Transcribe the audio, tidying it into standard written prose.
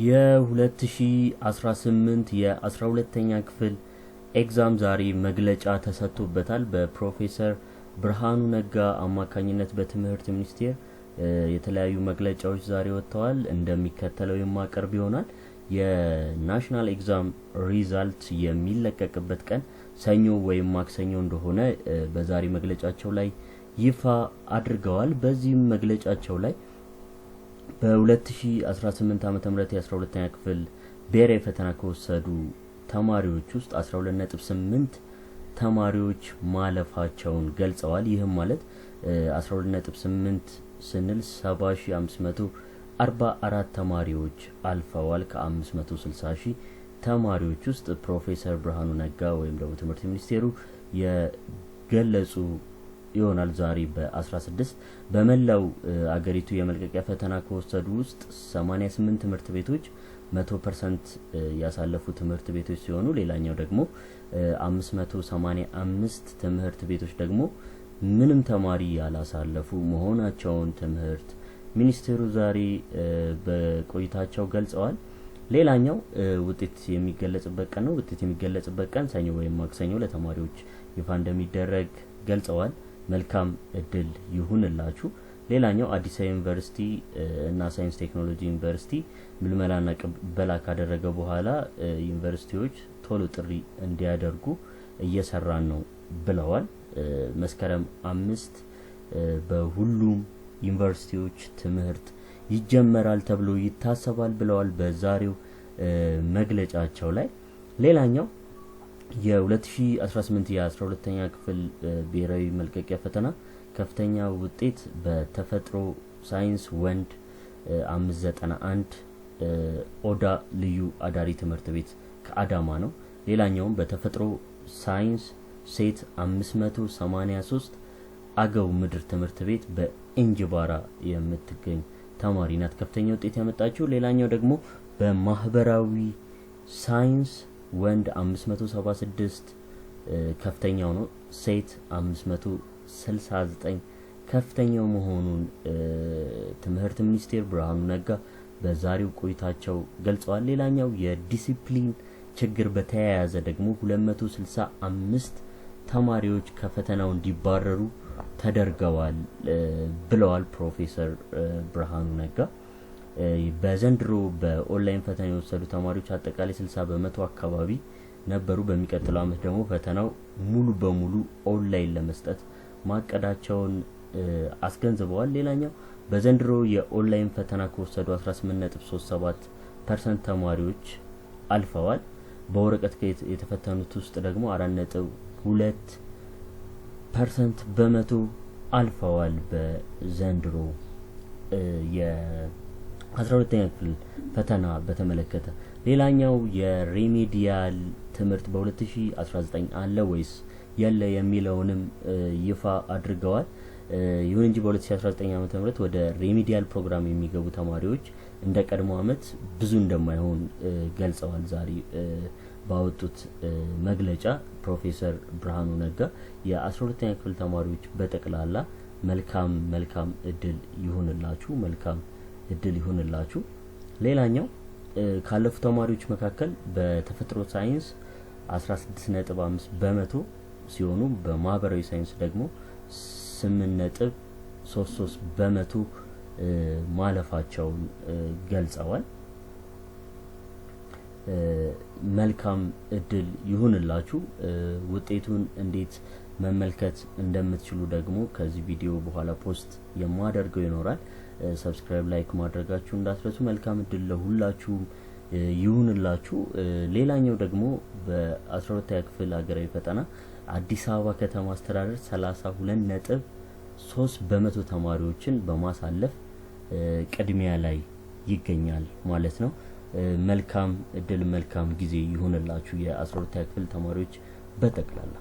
የ2018 የ12ኛ ክፍል exam ዛሬ መግለጫ ተሰጥቶበታል። በፕሮፌሰር ብርሃኑ ነጋ አማካኝነት በትምህርት ሚኒስቴር የተለያዩ መግለጫዎች ዛሬ ወጥተዋል። እንደሚከተለው የማቀርብ ይሆናል። የ national exam result የሚለቀቅበት ቀን ሰኞ ወይም ማክሰኞ እንደሆነ በዛሬ መግለጫቸው ላይ ይፋ አድርገዋል። በዚህም መግለጫቸው ላይ በ2018 ዓ.ም የ12ኛ ክፍል ብሔራዊ ፈተና ከወሰዱ ተማሪዎች ውስጥ 12.8 ተማሪዎች ማለፋቸውን ገልጸዋል። ይህም ማለት 12.8 ስንል 7544 ተማሪዎች አልፈዋል። ከ560 ሺህ ተማሪዎች ውስጥ ፕሮፌሰር ብርሃኑ ነጋ ወይም ደግሞ ትምህርት ሚኒስቴሩ የገለጹ ይሆናል። ዛሬ በ16 በመላው አገሪቱ የመልቀቂያ ፈተና ከወሰዱ ውስጥ 88 ትምህርት ቤቶች 100% ያሳለፉ ትምህርት ቤቶች ሲሆኑ፣ ሌላኛው ደግሞ 585 ትምህርት ቤቶች ደግሞ ምንም ተማሪ ያላሳለፉ መሆናቸውን ትምህርት ሚኒስቴሩ ዛሬ በቆይታቸው ገልጸዋል። ሌላኛው ውጤት የሚገለጽበት ቀን ነው። ውጤት የሚገለጽበት ቀን ሰኞ ወይም ማክሰኞ ለተማሪዎች ይፋ እንደሚደረግ ገልጸዋል። መልካም እድል ይሁንላችሁ። ሌላኛው አዲስ አበባ ዩኒቨርሲቲ እና ሳይንስ ቴክኖሎጂ ዩኒቨርሲቲ ምልመላና ቅበላ ካደረገ በኋላ ዩኒቨርሲቲዎች ቶሎ ጥሪ እንዲያደርጉ እየሰራን ነው ብለዋል። መስከረም 5 በሁሉም ዩኒቨርሲቲዎች ትምህርት ይጀመራል ተብሎ ይታሰባል ብለዋል በዛሬው መግለጫቸው ላይ። ሌላኛው የ2018 የ12ኛ ክፍል ብሔራዊ መልቀቂያ ፈተና ከፍተኛ ውጤት በተፈጥሮ ሳይንስ ወንድ 591 ኦዳ ልዩ አዳሪ ትምህርት ቤት ከአዳማ ነው። ሌላኛውም በተፈጥሮ ሳይንስ ሴት 583 አገው ምድር ትምህርት ቤት በእንጅባራ የምትገኝ ተማሪ ናት ከፍተኛ ውጤት ያመጣችው። ሌላኛው ደግሞ በማህበራዊ ሳይንስ ወንድ 576 ከፍተኛው ነው። ሴት 569 ከፍተኛው መሆኑን ትምህርት ሚኒስቴር ብርሃኑ ነጋ በዛሬው ቆይታቸው ገልጸዋል። ሌላኛው የዲሲፕሊን ችግር በተያያዘ ደግሞ 265 ተማሪዎች ከፈተናው እንዲባረሩ ተደርገዋል ብለዋል ፕሮፌሰር ብርሃኑ ነጋ። በዘንድሮ በኦንላይን ፈተና የወሰዱ ተማሪዎች አጠቃላይ 60% አካባቢ ነበሩ። በሚቀጥለው ዓመት ደግሞ ፈተናው ሙሉ በሙሉ ኦንላይን ለመስጠት ማቀዳቸውን አስገንዝበዋል። ሌላኛው በዘንድሮ የኦንላይን ፈተና ከወሰዱ 18.37% ተማሪዎች አልፈዋል። በወረቀት የተፈተኑት ውስጥ ደግሞ 4.2% በመቶ አልፈዋል። በዘንድሮ የ12ኛ ክፍል ፈተና በተመለከተ ሌላኛው የ remedial ትምህርት በ2019 አለ ወይስ የለ የሚለውንም ይፋ አድርገዋል። ይሁን እንጂ በ2019 ዓ.ም ወደ remedial ፕሮግራም የሚገቡ ተማሪዎች እንደ ቀድሞ ዓመት ብዙ እንደማይሆን ገልጸዋል። ዛሬ ባወጡት መግለጫ ፕሮፌሰር ብርሃኑ ነጋ የ12ኛ ክፍል ተማሪዎች በጠቅላላ መልካም መልካም እድል ይሁንላችሁ፣ መልካም እድል ይሁንላችሁ። ሌላኛው ካለፉ ተማሪዎች መካከል በተፈጥሮ ሳይንስ 16.5% ሲሆኑ፣ በማህበራዊ ሳይንስ ደግሞ 8.33% ማለፋቸውን ገልጸዋል። መልካም እድል ይሁንላችሁ። ውጤቱን እንዴት መመልከት እንደምትችሉ ደግሞ ከዚህ ቪዲዮ በኋላ post የማደርገው ይኖራል። Subscribe፣ like ማድረጋችሁ እንዳትረሱ። መልካም እድል ለሁላችሁም ይሁንላችሁ። ሌላኛው ደግሞ በ12ኛ ክፍል ሀገራዊ ፈተና አዲስ አበባ ከተማ አስተዳደር 32.3% ተማሪዎችን በማሳለፍ ቅድሚያ ላይ ይገኛል ማለት ነው። መልካም እድል፣ መልካም ጊዜ ይሁንላችሁ የ12ኛ ክፍል ተማሪዎች በጠቅላላ።